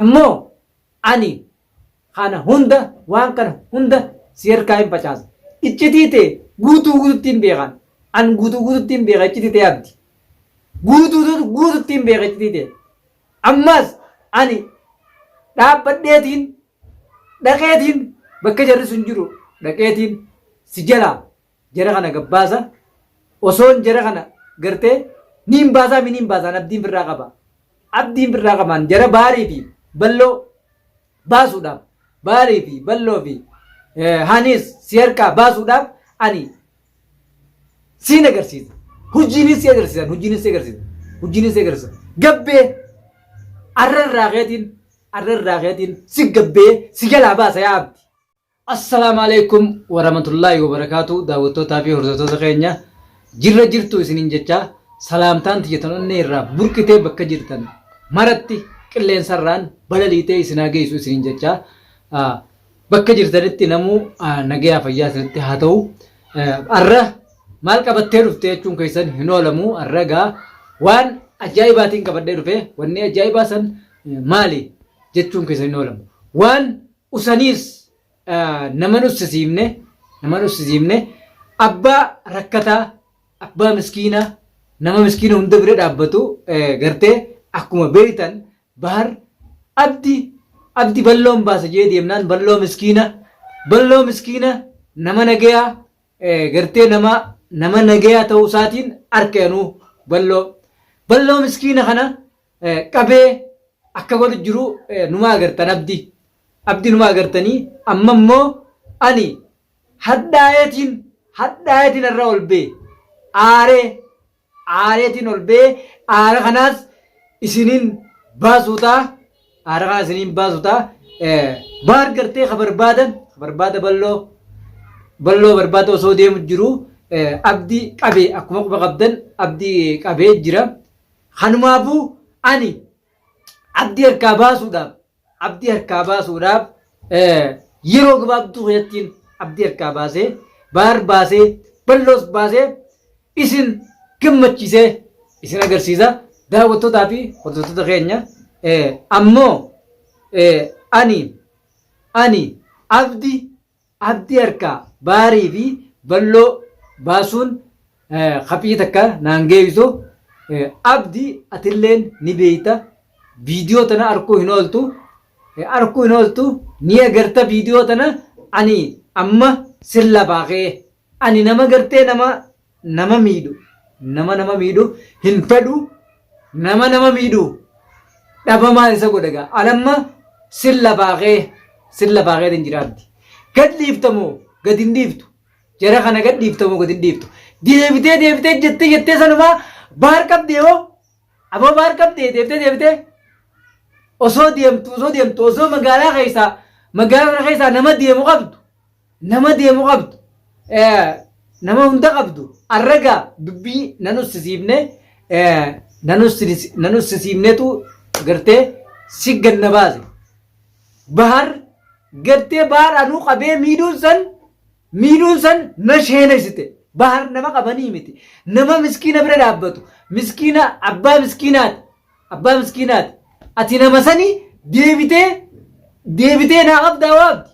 Ammoo ani kana hunda waan kana hunda si harkaa hin facaasa. Iccitii tee guutuu guututti hin beekan. An guutuu guututti hin beeka iccitii tee abdi. Guutuu guututti hin beeka iccitii tee. Ammas ani dhaabbadheetiin dhaqeetiin bakka jarri sun jiru dhaqeetiin si jalaa jara kana gabbaasa osoon jara kana gartee niin baasaa mi niin baasaan abdiin firraa qaba. Abdiin firraa qabaan jara baarii fi balloo baasuudhaaf baarii fi balloo fi haniis si harkaa baasuudhaaf ani siin agarsiisa. Hojiinis si agarsiisan hojiinis si agarsiisa. Hojiinis si agarsiisa. Gabbee arra irraa keetiin arra irraa keetiin si gabbee si jalaa baasa yaa abdi. Assalaamu alaikum warahmatullaahi wabarakaatu daawwattootaa fi hordoftoota keenya jirra jirtu isiniin jechaa salaamtaan tiyya tan onnee irraa burqitee bakka jirtan maratti qilleensarraan balaliitee isin haa geessu isiniin jechaa bakka jirtanitti namuu nagayaa fayyaa isinitti haa ta'u. Arra maal qabattee dhufte jechuun keessan hin oolamu arra gaa waan ajaa'ibaatiin qabadhee dhufe wanni ajaa'ibaa san maali jechuun keessan hin oolamu. Waan usaniis nama nussisiifne nama nussisiifne abbaa rakkataa abbaa miskiina nama miskiina hunda bira dhaabbatu gartee akkuma beektan bahar abdi abdi balloon baasa jee deemnaan balloo miskiina balloo miskiina nama nagayaa gartee nama nama nagayaa ta'uu isaatiin arkanuu balloo balloo miskiina kana qabee akka godhu jiru numa agartan abdi abdi numa agartanii amma immoo ani hadhaayetiin hadhaayetiin irra ol bee aaree aareetiin ol bee aara kanaas isiniin baasuu ta'a aara kana isiniin baasuu ta'a baar gartee ka barbaadan ka barbaada balloo balloo barbaada osoo deemu jiru abdii qabee akkuma quba qabdan abdii qabee jira. Kanumaafuu ani abdii harkaa baasuudhaaf abdii harkaa baasuudhaaf yeroo gabaabduu keessattiin abdii harkaa baasee baar baasee balloos baasee isin gammachiisee isin agarsiisa daawwattootaa fi hordoftoota keenya ammoo ani ani abdii Abdii harkaa baarii fi balloo baasuun kaphii takka naan geeysu. Abdi atilleen ni beeyta viidiyoo tana arkuu hin ooltu arkuu hin ooltu ni agarta viidiyoo tana ani amma sin lafaa ka'ee ani nama gartee nama nama miidhu nama nama miidhu hin fedhu nama nama miidhu dhabamaan isa godha gaa anamma sin lafaa kee sin lafaa keetiin jira abdi gad dhiiftamoo gad hin dhiiftu jara kana gad dhiiftamoo gad hin dhiiftu deebitee deebitee jettee jettee sanumaa baar qabdee hoo aboo baar qabdee deebitee deebitee osoo deemtu osoo deemtu osoo magaalaa keessaa magaalaa keessaa nama deemu qabdu nama deemu qabdu nama hunda qabdu arragaa dubbii nan ussisiifne nan ussisiifnetu gartee si ganna baase bahar gartee bahar anuu qabee miidhuun san miidhuun san na sheenessite bahar nama qabanii miti nama miskiina bira dhaabbatu miskiina abbaa miskiinaati abbaa miskiinaati ati nama sanii deebitee deebitee naa qabdaa waabdi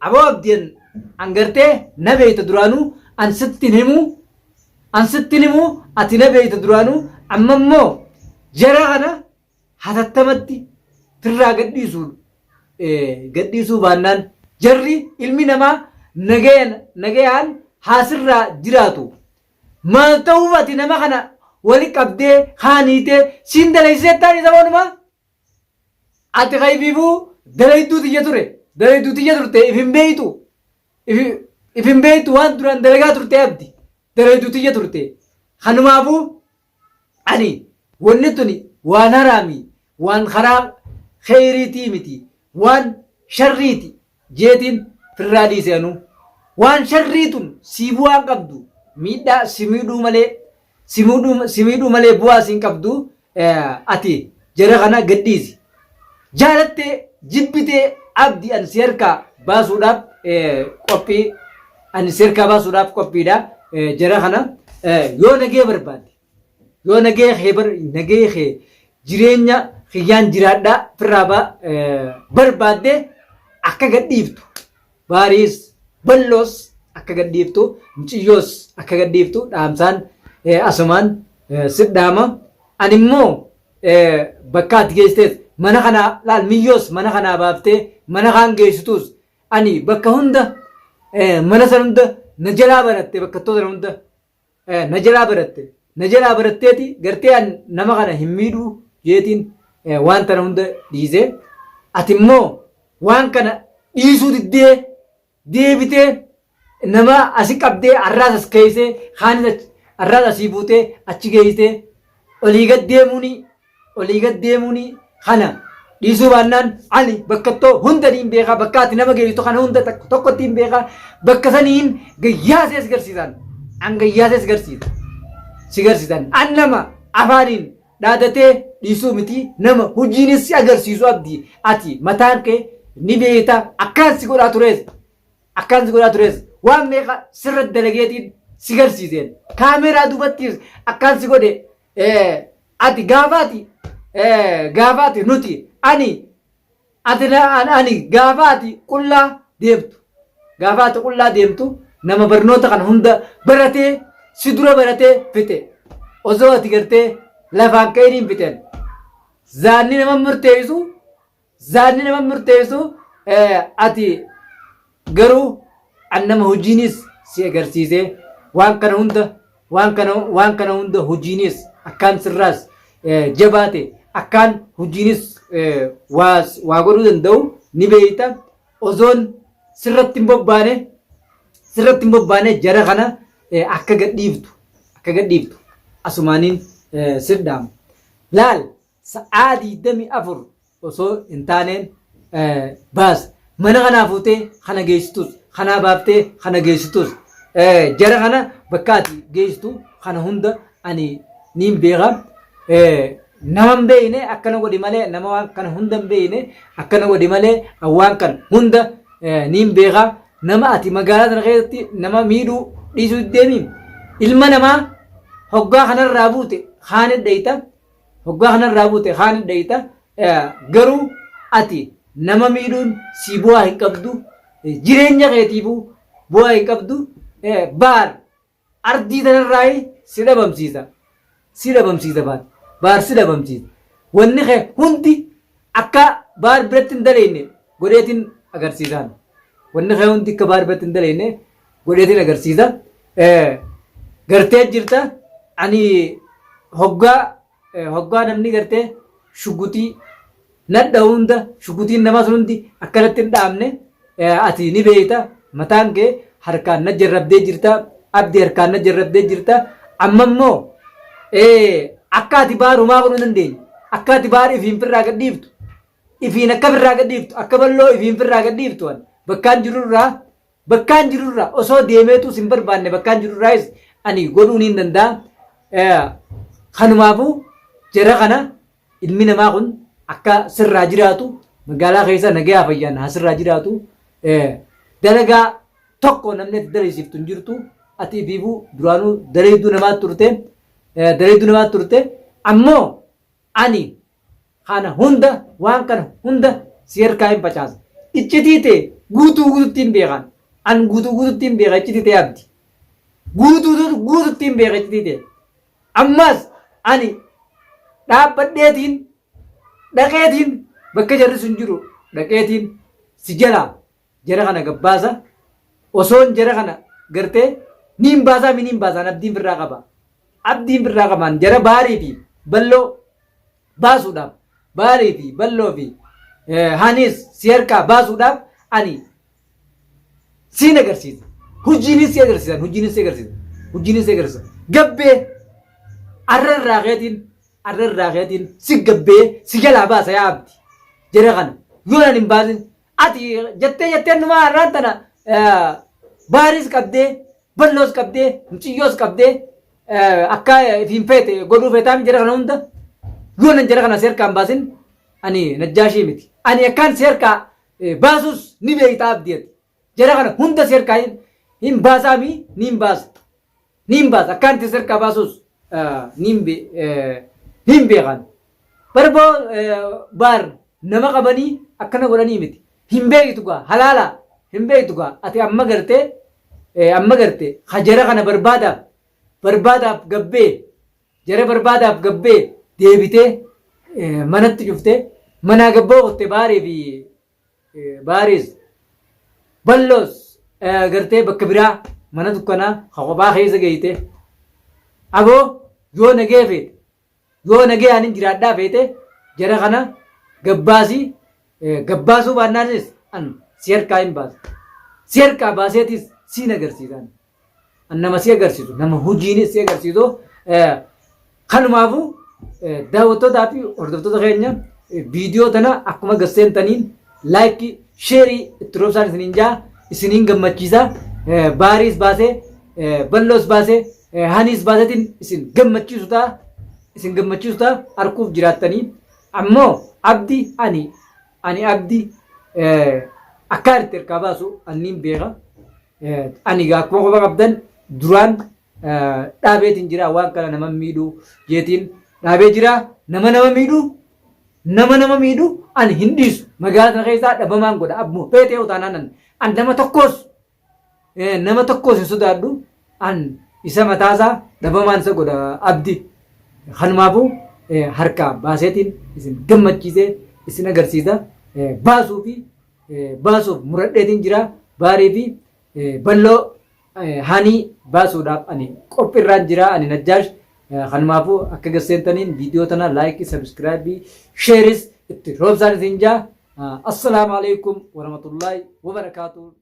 Aboo abdi an an gartee na beeyta duraanuu an sitti hin himuu an sitti hin himuu ati na beeyta duraanuu amma immoo jara kana hatattamatti firraa gadhiisuu gadhiisuu baannaan jarri ilmi namaa nagayan nagayaan haasirraa jiraatu maal ta'uuf ati nama kana wali qabdee haaniitee siin dalaysisettaan isa wanumaa Ati ka ifiifuu dalayduu tiyya ture. Dalayduu tiyya turte if hin beeytu. If hin beeytu waan duraan dalagaa turte abdi. Dalayduu tiyya turte. Kanumaafuu ani wanni tuni waan haraami waan karaa kheyriitii miti waan sharriiti jeetiin firraa dhiise anuu. Waan sharrii tun sii bu'aan qabdu miidhaa si miidhuu malee si miidhuu si miidhuu malee bu'aa siin qabdu ati jara kana gad dhiisi. Jaalattee jibbitee abdi an si harkaa baasuudhaaf qophii ani si harkaa baasuudhaaf qophiidha jara kana yoo nagee barbaadde yoo nagee kee bar nagee kee jireenya kiyyaan jiraadhaa firraa barbaaddee akka gadhiiftu baariis balloos akka gadhiiftu muciyyoos akka gadhiiftu dhaamsaan asumaan sidhaama. Ani immoo bakka ati geessitees mana kanaa laal miyyoos mana kanaa baaftee mana kaan geessituus ani bakka hunda mana san hunda na jalaa baratte bakka sana hunda na jalaa baratte na jalaa baratteeti gartee an nama kana hin miidhuu jeetiin waan tana hunda dhiisee ati immoo waan kana dhiisuu diddee deebitee nama asi qabdee arraas as keeysee kaanis arraas asii buutee achi geeysitee olii gad deemuuni olii gad deemuuni kana dhiisuu baannaan ani bakkattoo hunda niin beekaa bakka ati nama geessitu kana hunda tokkotti hin beekaa bakka saniin gayyaasee si garsiisan an gayyaasee si garsiisa si garsiisan an nama afaaniin dhaadatee dhiisuu miti nama hojiinis si agarsiisu abdii ati mataan kee ni beekta akkaan si godhaa turees akkaan si godhaa turees waan meeqa sirra dalageetiin si garsiiseen kaameeraa duubattis akkaan si godhe ati gaafa ati gaafa ati nuti ani ati ani gaafa ati qullaa deemtu gaafa ati qullaa deemtu nama barnoota kana hunda baratee si dura baratee fixe osoo ati gartee lafaan ka'iniin fixeen zaanni nama murteessu Zaanni nama murteessu ati garuu an nama hojiinis si agarsiisee waan kana hunda waan kana waan kana hunda hojiinis akkaan sirraas jabaate akkaan hojiinis waa waa godhuu danda'u ni beeyta osoon sirratti hin bobbaane sirratti hin bobbaane jara kana akka gadhiiftu akka gadhiiftu asumaaniin sirdhaama laal sa'aa 24 osoo hin taaneen baas. Mana kanaa fuutee kana geessitus, kanaa baaftee kana geessitus, jara kana bakka ati geessitu kana hunda ani niin beeka. Nama hin beekne akkana godhi malee nama waan kana hunda hin beekne akkana godhi malee waan kana hunda niin beeka. Nama ati magaalaa sana keessatti nama miidhuu dhiisuu deemi. Ilma namaa hoggaa kanarraa buute kaan dhayita. Hoggaa kanarraa buute kaan dhayita garuu ati nama miidhuun sii bu'aa hin qabdu jireenya keetiifuu bu'aa hin qabdu baar ardii tanarraa si dhabamsiisa si dhabamsiisa baar baar si dhabamsiisa wanni kee hundi akka baar biratti hin daleeyne godheetiin agarsiisaan wanni kee hundi akka baar biratti hin daleeyne godheetiin agarsiisa. Gartee jirta ani hoggaa hoggaa namni gartee shuguxii nadha hunda shuguxiin namaa sun hundi akkanatti hin dhaamne ati ni beekta mataan kee harkaan na jarrabdee jirta abdii harkaan na jarrabdee jirta amma immoo akka ati baarumaa godhuu hin dandeenye akka ati baar ifiin firraa gadhiiftu ifiin akka firraa gadhiiftu akka balloo ifiin firraa gadhiiftu bakkaan jirurraa Bakkaan jirurraa osoo deemeetuu sin barbaanne bakkaan jirurraayis ani godhuu niin danda'a. Kanumaafuu jara kana ilmi namaa kun akka sirraa jiraatu magaalaa keessa nagayaa fayyaan haa sirraa jiraatu. Dalagaa tokko namni ati dalaysiiftu hin jirtu ati ifiifuu duraanuu dalayduu namaa turte dalayduu namaa turte ammoo ani kana hunda waan kana hunda si harkaa hin facaasa. Iccitii tee guutuu guututti hin beekan. An guutuu guututti hin beeka iccitii tee abdi. Guutuu guututti hin beeka iccitii tee. Ammas ani dhaabbadheetiin dhaqeetiin bakka jarri sun jiru dhaqeetiin si jalaa jara kana gabbaasa osoon jara kana gartee niin baasaa mi niin baasaan abdiin firraa qaba. Abdiin firraa qabaan jara baarii fi balloo baasuudhaaf baarii fi balloo fi haniis si harkaa baasuudhaaf ani siin agarsiisa. Hojiinis si agarsiisan hojiinis si agarsiisa hojiinis si agarsiisa. Gabbee arra irraa keetiin arra irraa keetiin si gabbee si jalaa baasa yaa abdi jara kana yoo nan hin baasin ati jettee jettee numaa har'aan tana baariis qabdee balloos qabdee muciyyoos qabdee akka ifiin feete godhuu feetaami jara kana hunda yoo nan jara kana si harkaa hin baasin ani najjaashii miti ani akkaan si harkaa baasus ni beekta abdi ati jara kana hunda si harkaa hin baasaami ni hin baasa ni hin baasa akkaan itti si harkaa baasus ni hin beekan. Barboo baar nama qabanii akkana godhanii miti. Hin beektu gaa halaala hin beektu gaa ati amma gartee amma garte ka jara kana barbaadaaf barbaadaaf gabbee jara barbaadaaf gabbee deebitee manatti cuftee manaa gabboo kutte baarii fi Baaris balloos gartee bakka biraa mana dukkanaa ka kophaa keessa geeyte aboo yoo nagee feete yoo nagee anin jiraadhaa feete jara kana gabbaasii gabbaasuu baannaanis an si harkaa hin baasa si harkaa baaseetis siin agarsiisaan An nama si agarsiisu, nama hojiinis si agarsiisu. Kanumaafuu daawwattootaa fi hordoftoota keenya viidiyoo tana akkuma gasseentaniin laayikii, sheerii itti roobsaan isiniin jaa isiniin gammachiisa. Baariis baasee, balloos baasee, haniis baaseetiin isin gammachiisu ta'a. Isin gammachiisu ta'a arguuf jiraattanii. Ammoo abdi ani ani abdi akkaan itti harkaa baasu anniin beeka. Ani egaa akkuma quba qabdan duraan dhaabeetiin jira waan kana nama miidhu jeetiin dhaabee jira nama nama miidhu nama nama miidhu ani hin dhiisu magaalaa sana keessaa dhabamaan godha abbuma feetee utaanaan an an nama tokkos nama tokkos hin sodaadhu an isa mataasaa dhabamaan isa godha abdi kanumaafuu harkaa baaseetiin isin gammachiisee isin agarsiisa baasuu fi baasuuf muradheetiin jira. Baarii fi balloo hanii baasuudhaaf ani qophiirraan jira. Ani Najjaash kanumaafuu akka gasseentaniin viidiyoo tana laayikii, sabiskiraayibii, sheeris itti roobsaan isin jaa. Assalaamu alaikum warahmatullaahi wabarakaatuh.